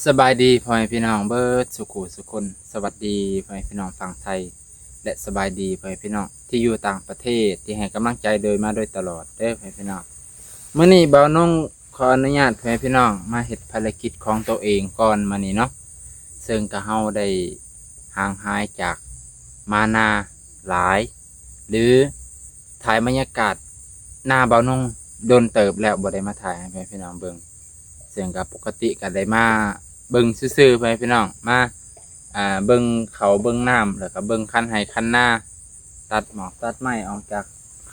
ສະບາຍດີພໍ່ແມ່ພີ່ນ້ອງເບິດສູ່ຄູ່ສູ່ຄົນ, ສະຫວັດດີພໍ່ແມ່ພີ່ນ້ອງຝັ່ງໄທ ແລະ ສະບາຍດີພໍ່ແມ່ພີ່ນ້ອງທີ່ຢູ່ຕ່າງປະເທດ ທີ່ໃຫ້ກຳລັງໃຈໂດຍ ມາໂດຍຕະຫຼອດເດີພໍ່ແມ່ພີ່ນ້ອງ. ມື້ນີ້ບ່າວນົງຂໍອະນຸຍາດພໍ່ແມ່ພີ່ນ້ອງມາເຮັດພາລະກິດຂອງໂຕເອງກ່ອນມື້ນີ້ເນາະ, ເຊິ່ງກະເຮົາໄດ້ຫ່າງຫາຍຈາກມານາຫຼາຍ ຫຼື ຖ່າຍບັນຍາກາດນາບ່າວນົງດົນເຕີບແລ້ວ ບໍ່ໄດ້ມາຖ່າຍໃຫ້ພໍ່ແມ່ພີ່ນ້ອງເບິ່ງ. ເຊິ່ງກະປົກກະຕິກະໄດ້ມາເບິ່ງຊື່ໆ ພໍ່ແມ່ພີ່ນ້ອງ, ມາ ອ່າ ເບິ່ງເຂົ້າເບິ່ງນ້ຳ ແລ້ວກະເບິ່ງຄັນໄຮ່ຄັນນາ, ຕັດໝອກຕັດໄມ້ອອກຈາກ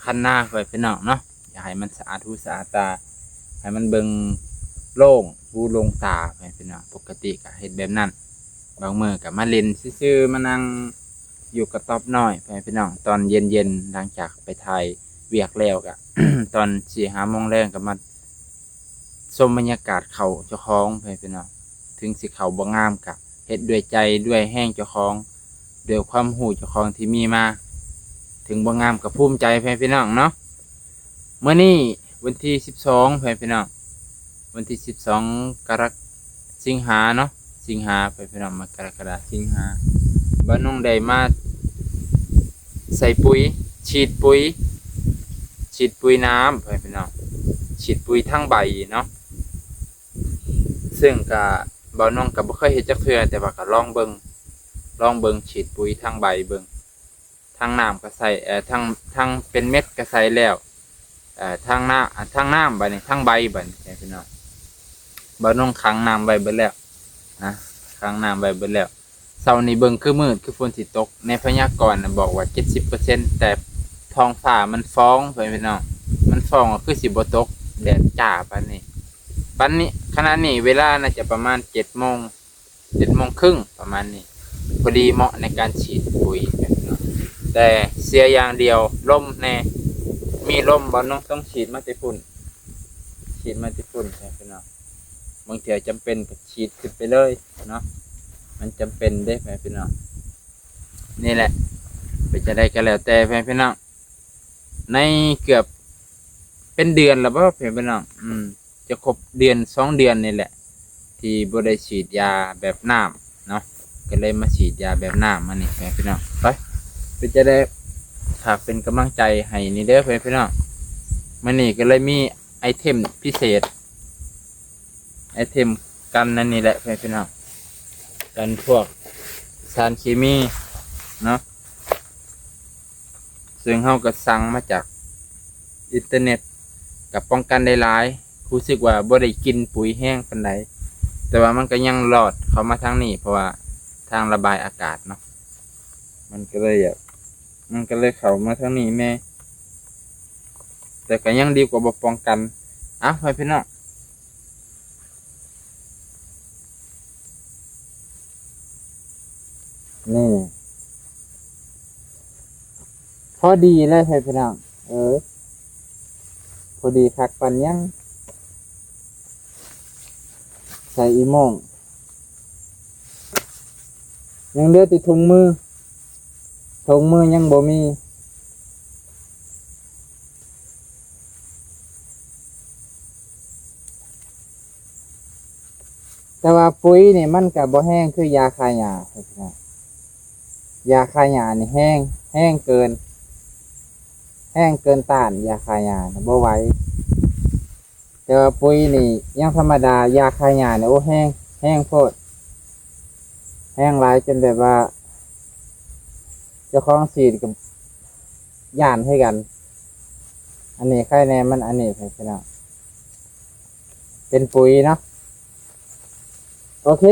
ຄັນນາ ພໍ່ແມ່ພີ່ນ້ອງເນາະ, ຢາກໃຫ້ມັນສະອາດຫູສະອາດຕາ, ໃຫ້ມັນເບິ່ງໂລ່ງຫູໂລ່ງຕາ ພໍ່ແມ່ພີ່ນ້ອງ. ປົກກະຕິກະເຮັດແບບນັ້ນ, ບາງມື້ກະມາຫຼິ້ນຊື່ໆ ມານັ່ງຢູ່ກະຕ໊ອບນ້ອຍ ພໍ່ແມ່ພີ່ນ້ອງ. ຕອນເຢັນໆ ຫຼັງຈາກໄປຖ່າຍວຽກແລ້ວກະ ຕອນສີ່ຫ້າໂມງແລງກະມາ ຊົມບັນຍາກາດເຂົ້າເຈົ້າຂອງ ພໍ່ແມ່ພີ່ນ້ອງ. ເຖິງຊິເຂົ້າບໍ່ງາມກະເຮັດດ້ວຍໃຈ ດ້ວຍແຮງເຈົ້າຂອງ ດ້ວຍຄວາມຮູ້ເຈົ້າຂອງທີ່ມີມາ, ເຖິງບໍ່ງາມກະພູມໃຈ ພໍ່ແມ່ພີ່ນ້ອງເນາະ. ມື້ນີ້ວັນທີສິບສອງ ພໍ່ແມ່ພີ່ນ້ອງ, ວັນທີສິບສອງ ກະລັກ ສິງຫາເນາະ, ສິງຫາ ພໍ່ແມ່ພີ່ນ້ອງ, ມາ ກະລະກະດາ ສິງຫາ, ບ່າວນົງໄດ້ມາໃສ່ປຸຍ ສີດປຸຍ ສີດປຸຍນ້ຳ ພໍ່ແມ່ພີ່ນ້ອງ, ສີດປຸຍທາງໃບເນາະ. ເຊິ່ງກະບ່າວນົງກະບໍ່ເຄີຍເຮັດຈັກເທື່ອ, ແຕ່ວ່າກະລອງເບິ່ງ ລອງເບິ່ງ ສີດປຸຍທາງໃບເບິ່ງ, ທາງນ້ຳກະໃສ່ ເອີ ທາງ ທາງເປັນເມັດກະໃສ່ແລ້ວ, ເອີ ທາງນ້ຳ ທາງນ້ຳບາດນີ້ ທາງໃບບາດນີ້ພີ່ນ້ອງ. ບ່າວນົງຂັງນ້ຳໄວ້ເບິດແລ້ວນະ, ຂັງນ້ຳໄວ້ເບິດແລ້ວ. ເຊົ້ານີ້ເບິ່ງຄືມືດ ຄືຝົນຊິຕົກ, ໃນພະຍາກອນນະບອກວ່າເຈັດສິບເປີເຊັນ ແຕ່ທ້ອງຟ້າມັນຟອງ ພໍ່ແມ່ພີ່ນ້ອງ, ມັນຟອງກໍຄືຊິບໍ່ຕົກ ແດດຈ້າປານນີ້. ປານນີ້ ຂະນະນີ້ເວລາໜ້າຈະປະມານເຈັດໂມງ ເຈັດໂມງເຄິ່ງປະມານນີ້, ພໍດີເໝາະໃນການສີດປຸຍ ແຕ່ເສຍຢ່າງດຽວ ລົມແດ່, ມີລົມ. ບ່າວນົງຕ້ອງສີດມາແຕ່ພຸ້ນ ສີດມາແຕ່ພຸ້ນ ພີ່ນ້ອງ, ບາງເທື່ອຈຳເປັນກໍສີດຂຶ້ນໄປເລີຍເນາະ, ມັນຈຳເປັນເດ້ ພີ່ນ້ອງ. ນີ້ແຫຼະ ເປັນຈັ່ງໃດກໍແລ້ວແຕ່ ພີ່ນ້ອງ. ໃນເກືອບເປັນເດືອນແລ້ວບໍ່ ພີ່ນ້ອງ, ອືມ ຈະຄົບເດືອນສອງເດືອນນີ້ແຫຼະ ທີ່ບໍ່ໄດ້ສີດຢາແບບນ້ຳເນາະ, ກໍເລີຍມາສີດຢາແບບນ້ຳມານີ້ ພີ່ນ້ອງ. ໄປ ເປັນຈັ່ງໃດ ຝາກເປັນກຳລັງໃຈໃຫ້ນີ້ເດີ ພີ່ນ້ອງ. ມື້ນີ້ກໍເລີຍມີໄອເທັມພິເສດ ໄອເທັມກັນອັນນີ້ແຫຼະ ພີ່ນ້ອງ, ກັນພວກສານເຄມີເນາະ. ເຊິ່ງເຮົາກໍສັ່ງມາຈາກອິນເຕີເນັດ ກໍປ້ອງກັນໄດ້ຫຼາຍ, ຮູ້ສຶກວ່າບໍ່ໄດ້ກິ່ນປຸຍແຮງປານໃດ ແຕ່ວ່າມັນກໍຍັງລອດເຂົ້າມາທາງນີ້ ເພາະວ່າທາງລະບາຍອາກາດເນາະ, ມັນກໍເລີຍ ມັນກໍເລີຍເຂົ້າມາທາງນີ້ແດ່, ແຕ່ກໍຍັງດີກວ່າບໍ່ປ້ອງກັນ. ເອົ້າ ພໍ່ແມ່ພີ່ນ້ອງ ນີ້ ພໍດີເລີຍ ພີ່ນ້ອງເອີຍ, ພໍດີຄັກປານຫຍັງ. ໃສ່ອີໂມງ ຍັງເຫຼືອແຕ່ຖົງມື, ຖົງມືຍັງບໍ່ມີ. ແຕ່ວ່າປຸຍນີ້ມັນກະບໍ່ແຮງຄືຢາຂ້າຫຍ້າ, ຢາຂ້າຫຍ້ານີ້ແຮງ ແຮງເກີນ ແຮງເກີນຕ້ານ, ຢາຂ້າຫຍ້ານີ້ບໍ່ໄຫວ. ແຕ່ວ່າປຸຍນີ້ຍັງທຳມະດາ, ຢາຂ້າຫຍ້ານີ້ ໂອ້ ແຮງ ແຮງໂພດ ແຮງຫຼາຍ ຈົນແບບວ່າເຈົ້າຂອງສີດກໍຢ້ານຄືກັນ. ອັນນີ້ໄຄແດ່ ມັນອັນນີ້ ພີ່ນ້ອງ ເປັນປຸຍເນາະ. ໂອເຄ.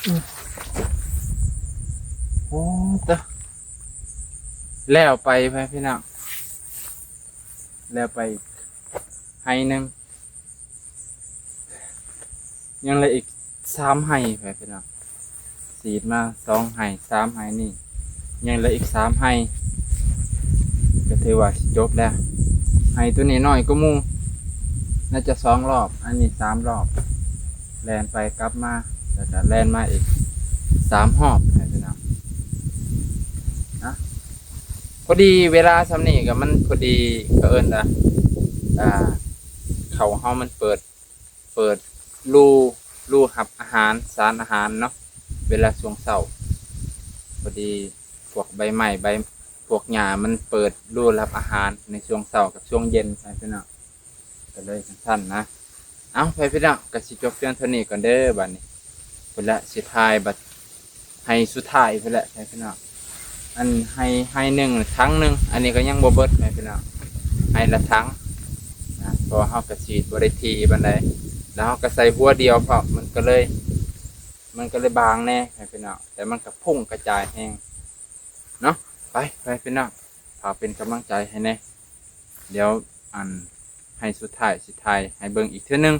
ໂອ້ ຕະ ແລ້ວໄປ ໄປພີ່ນ້ອງ ແລ້ວໄປອີກໄຮ່ໜຶ່ງ ຍັງເຫຼືອອີກສາມໄຮ່ ໄປພີ່ນ້ອງ ສີດມາສອງໄຮ່ ສາມໄຮ່ນີ້ ຍັງເຫຼືອອີກສາມໄຮ່ ກໍຖືວ່າຊິຈົບແລ້ວ. ໄຮ່ໂຕນີ້ນ້ອຍກວ່າໝູ່ ໜ້າຈະສອງລອບ ອັນນີ້ສາມລອບ ແລ່ນໄປກັບມາ ແລ້ວກໍແລ່ນມາອີກສາມຮອບ ໃຫ້ພີ່ນ້ອງນະ. ພໍດີເວລາຊ່ຳນີ້ກໍມັນພໍດີ ເຂົາເອີ້ນວ່າ ອ່າ ເຂົ້າເຮົາມັນເປີດ ເປີດຮູ ຮູຮັບອາຫານ ສານອາຫານເນາະ ເວລາຊ່ວງເຊົ້າ ພໍດີພວກໃບໄມ້ ໃບ ພວກຫຍ້າມັນເປີດຮູຮັບອາຫານໃນຊ່ວງເຊົ້າກັບຊ່ວງເຢັນ ໃຫ້ພີ່ນ້ອງ ກໍເລີຍຈັ່ງຊັ້ນນະ. ເອົາ ໃຫ້ພີ່ນ້ອງ ກໍຊິຈົບພຽງເທົ່ານີ້ກ່ອນເດີ ບາດນີ້ ພຸ້ນລະ ຊິຖ່າຍບັດ ໄຮ່ສຸດທ້າຍພຸ້ນແຫຼະ ໃຫ້ພີ່ນ້ອງ ອັນໄຮ່ ໄຮ່ໜຶ່ງຖັງໜຶ່ງ ອັນນີ້ກໍຍັງບໍ່ເບິດ ໃຫ້ພີ່ນ້ອງ ໄຮ່ລະຖັງນະ ເພາະວ່າເຮົາກໍສີດບໍ່ໄດ້ຖີ່ປານໃດ ແລ້ວເຮົາກໍໃສ່ຫົວດຽວພ້ອມ ມັນກໍເລີຍ ມັນກໍເລີຍບາງແດ່ ໃຫ້ພີ່ນ້ອງ ແຕ່ມັນກໍພຸ້ງກະຈາຍແຮງເນາະ. ໄປ ໃຫ້ພີ່ນ້ອງ ຝາກເປັນກຳລັງໃຈໃຫ້ແດ່ ດຽວ ອັນ ໄຮ່ສຸດທ້າຍຊິຖ່າຍໃຫ້ເບິ່ງອີກເທື່ອໜຶ່ງ.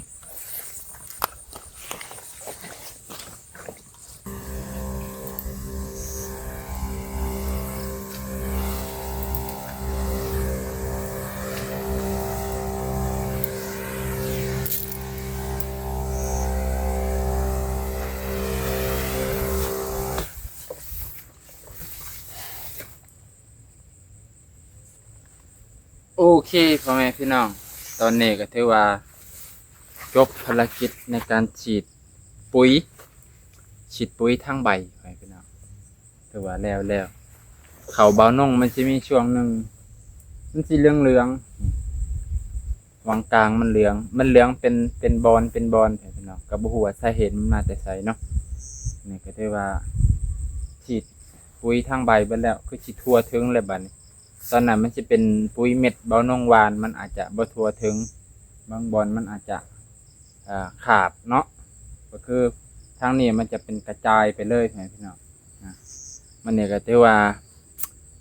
ໂອເຄ ພໍ່ແມ່ພີ່ນ້ອງ ຕອນນີ້ກໍຖືວ່າຈົບພາລະກິດໃນການສີດປຸຍ ສີດປຸຍທາງໃບ ພໍ່ແມ່ພີ່ນ້ອງ ຖືວ່າແລ້ວ ແລ້ວ. ເຂົ້າບ່າວນົງມັນຊິມີຊ່ວງໜຶ່ງ ມັນຊິເຫຼືອງໆ ຫວ່າງກາງມັນເຫຼືອງ ມັນເຫຼືອງເປັນ ເປັນບ່ອນ ເປັນບ່ອນ ພີ່ນ້ອງ ກໍບໍ່ຮູ້ວ່າສາເຫດມັນມາແຕ່ໃສເນາະ. ນີ້ກໍຖືວ່າສີດປຸຍທາງໃບເບິດແລ້ວ ຄືຊິທົ່ວເຖິງແລ້ວບັດນີ້. ຕອນນັ້ນມັນຊິເປັນປຸຍເມັດ ບ່າວນົງຫວ່ານ ມັນອາດຈະບໍ່ທົ່ວເຖິງ ບາງບ່ອນມັນອາດຈະ ອ່າ ຂາດເນາະ ກໍຄືທາງນີ້ມັນຈະເປັນກະຈາຍໄປເລີຍ ພີ່ນ້ອງນະ. ມື້ນີ້ກໍຖືວ່າ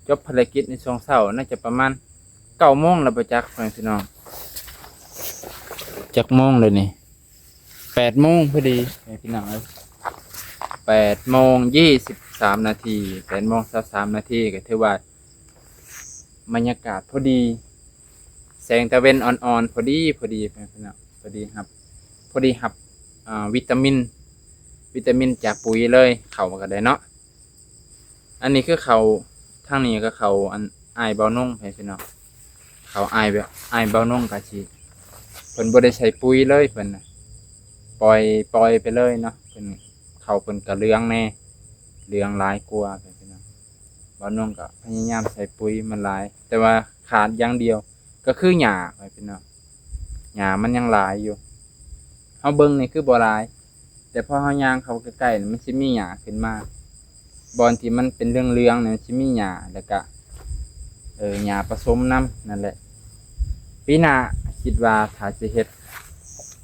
ຈົບພາລະກິດໃນຊ່ວງເຊົ້າ ໜ້າຈະປະມານເກົ້າໂມງແລ້ວບໍ່ຈັກ ພີ່ນ້ອງ ຈັກໂມງແລ້ວນີ້ ແປດໂມງພໍດີ ພີ່ນ້ອງເອີຍ ແປດໂມງຊາວສາມນາທີ ແປດໂມງຊາວສາມນາທີ ກໍຖືວ່າບັນຍາກາດພໍດີ ແສງຕາເວັນອ່ອນໆ ພໍດີ ພໍດີ ພີ່ນ້ອງ ພໍດີຮັບ ພໍດີຮັບ ອ່າ ວິຕາມິນ ວິຕາມິນຈາກປຸຍເລີຍ ເຂົ້າກໍໄດ້ເນາະ. ອັນນີ້ຄືເຂົ້າ ທາງນີ້ກໍເຂົ້າ ອັນ ອ້າຍບ່າວນົງ ພີ່ນ້ອງ ເຂົ້າອ້າຍ ອ້າຍບ່າວນົງກໍຊິ ເພິ່ນບໍ່ໄດ້ໃສ່ປຸຍເລີຍ ເພິ່ນນະ ປ່ອຍ ປ່ອຍໄປເລີຍເນາະ. ເພິ່ນ ເຂົ້າເພິ່ນກໍເຫຼືອງແດ່ ເຫຼືອງຫຼາຍກວ່າ ພີ່ນ້ອງ. ບ່າວນົງກໍພະຍາຍາມໃສ່ປຸຍມັນຫຼາຍ ແຕ່ວ່າຂາດຢ່າງດຽວ ກໍຄືຫຍ້າ ພີ່ນ້ອງ ຫຍ້າມັນຍັງຫຼາຍຢູ່. ເຮົາເບິ່ງນີ້ຄືບໍ່ຫຼາຍ ແຕ່ພໍເຮົາຍ່າງເຂົ້າໃກ້ໆ ມັນຊິມີຫຍ້າຂຶ້ນມາ ບ່ອນທີ່ມັນເປັນເຫຼືອງໆ ນີ້ມັນຊິມີຫຍ້າ ແລ້ວກະ ເອີ ຫຍ້າປະສົມນຳນັ້ນແຫຼະ. ປີໜ້າຄິດວ່າຖ້າຊິເຮັດ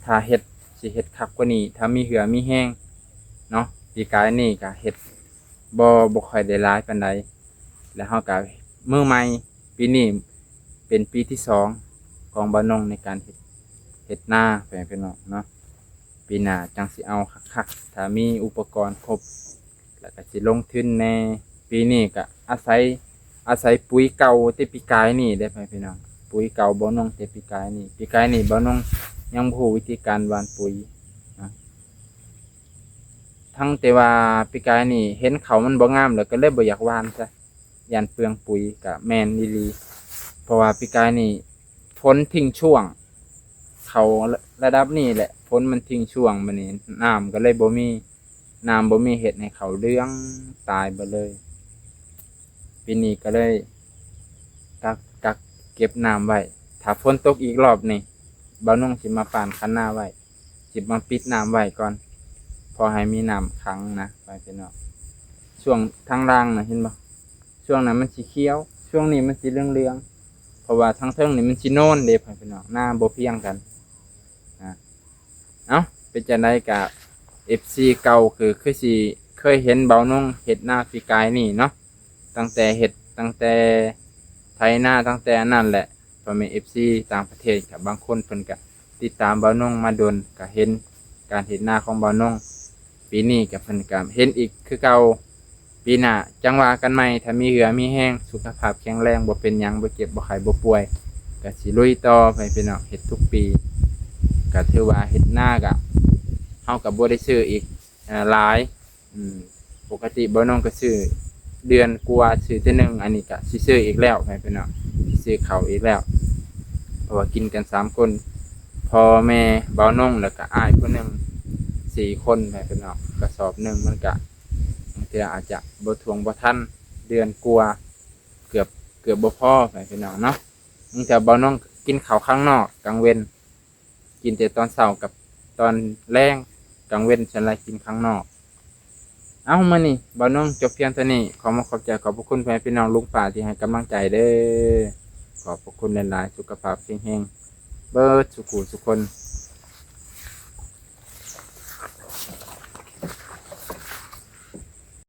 ຖ້າເຮັດ ຊິເຮັດຄັກກວ່ານີ້ ຖ້າມີເຫື່ອມີແຮງເນາະ. ປີກາຍນີ້ກະເຮັດ ບໍ່ ບໍ່ຄ່ອຍໄດ້ຫຼາຍປານໃດ ແລ້ວເຮົາກະມືໃໝ່. ປີນີ້ເປັນປີທີສອງຂອງບ່າວນົງໃນການເຮັດ ເຮັດນາ ພໍ່ແມ່ພີ່ນ້ອງເນາະ. ປີໜ້າຈັ່ງຊິເອົາຄັກໆ ຖ້າມີອຸປະກອນຄົບ ແລ້ວກະຊິລົງທຶນແດ່. ປີນີ້ກະອາໄສ ອາໄສປຸຍເກົ່າແຕ່ປີກາຍນີ້ເດ້ ພໍ່ແມ່ພີ່ນ້ອງ ປຸຍເກົ່າບ່າວນົງແຕ່ປີກາຍນີ້. ປີກາຍນີ້ບ່າວນົງຍັງບໍ່ຮູ້ວິທີການຫວ່ານປຸຍນະ. ທັງແຕ່ວ່າປີກາຍນີ້ເຫັນເຂົ້າມັນບໍ່ງາມ ແລ້ວກໍເລີຍບໍ່ຢາກຫວ່ານຊະ ຢ້ານເປືອງປຸຍ. ກະແມ່ນອີ່ຫຼີ ເພາະວ່າປີກາຍນີ້ຝົນຖິ້ມຊ່ວງ ເຂົ້າລະດັບນີ້ແຫຼະ ຝົນມັນຖິ້ມຊ່ວງ ບາດນີ້ນ້ຳກໍເລີຍບໍ່ມີ ນ້ຳບໍ່ມີ ເຮັດໃຫ້ເຂົ້າເຫຼືອງຕາຍເບິດເລີຍ. ປີນີ້ກໍເລີຍກັກ ກັກເກັບນ້ຳໄວ້ ຖ້າຝົນຕົກອີກລອບນີ້ ບ່າວນົງຊິມາປ້ານຄັນນາໄວ້ ຊິມາປິດນ້ຳໄວ້ກ່ອນ ພໍໃຫ້ມີນ້ຳຂັງນະ ພໍ່ແມ່ພີ່ນ້ອງ. ຊ່ວງທາງລ່າງນະ ເຫັນບໍ່ ຊ່ວງນັ້ນມັນຊິຂຽວ ຊ່ວງນີ້ມັນຊິເຫຼືອງໆ ເພາະວ່າທາງເທິງນີ້ມັນຊິໂນນເດ້ ພໍ່ແມ່ພີ່ນ້ອງ ນ້ຳບໍ່ພຽງກັນນະ. ເອົ້າ ເປັນຈັ່ງໃດກະ ເອັຟຊີເກົ່າ ຄື ຄືຊິເຄີຍເຫັນບ່າວນົງເຮັດນາປີກາຍນີ້ເນາະ ຕັ້ງແຕ່ເຮັດ ຕັ້ງແຕ່ໄຖນາ ຕັ້ງແຕ່ອັນນັ້ນແຫຼະ. ພໍ່ແມ່ເອັຟຊີຕ່າງປະເທດ ກະບາງຄົນເພິ່ນກະຕິດຕາມບ່າວນົງມາດົນ ກະເຫັນການເຮັດນາຂອງບ່າວນົງ. ປີນີ້ກະເພິ່ນກະເຫັນອີກຄືເກົ່າ. ປີໜ້າຈັ່ງວ່າກັນໃໝ່ ຖ້າມີເຫື່ອມີແຮງ ສຸຂະພາບແຂງແຮງ ບໍ່ເປັນຫຍັງ ບໍ່ເຈັບບໍ່ໄຂ້ບໍ່ປ່ວຍ ກະຊິລຸຍຕໍ່ໄປພີ່ນ້ອງ. ເຮັດທຸກປີ ກະຖືວ່າເຮັດນາກະ ເຮົາກະບໍ່ໄດ້ຊື້ອີກ ເອີ ຫຼາຍ. ອືມ ປົກກະຕິບ່າວນົງກະຊື້ເດືອນກວ່າຊື້ເທື່ອໜຶ່ງ ອັນນີ້ກະຊິຊື້ອີກແລ້ວພີ່ນ້ອງ ຊິຊື້ເຂົ້າອີກແລ້ວ ເພາະວ່າກິນກັນສາມຄົນ ພໍ່ແມ່ບ່າວນົງ ແລ້ວກະອ້າຍຜູ້ໜຶ່ງ ສີ່ຄົນພີ່ນ້ອງ. ກະສອບໜຶ່ງມັນກະ ບາງເທື່ອອາດຈະບໍ່ຖ້ວງບໍ່ທັນ ເດືອນກວ່າ ເກືອບ ເກືອບບໍ່ພໍພີ່ນ້ອງເນາະ. ບາງເທື່ອບ່າວນົງກິນເຂົ້າຂ້າງນອກກາງເວັນ ກິນແຕ່ຕອນເຊົ້າກັບຕອນແລງ ກາງເວັນສ່ວນຫຼາຍກິນຂ້າງນອກ. ເອົ້າ ມື້ນີ້ບ່າວນົງຈົບພຽງເທົ່ານີ້ ຂໍຂອບໃຈຂອບພະຄຸນພໍ່ແມ່ພີ່ນ້ອງລຸງປ້າທີ່ໃຫ້ກຳລັງໃຈເດີ ຂອບພະຄຸນຫຼາຍໆ ສຸຂະພາບແຂງແຮງເບິດສູ່ຜູ້ສູ່ຄົນ.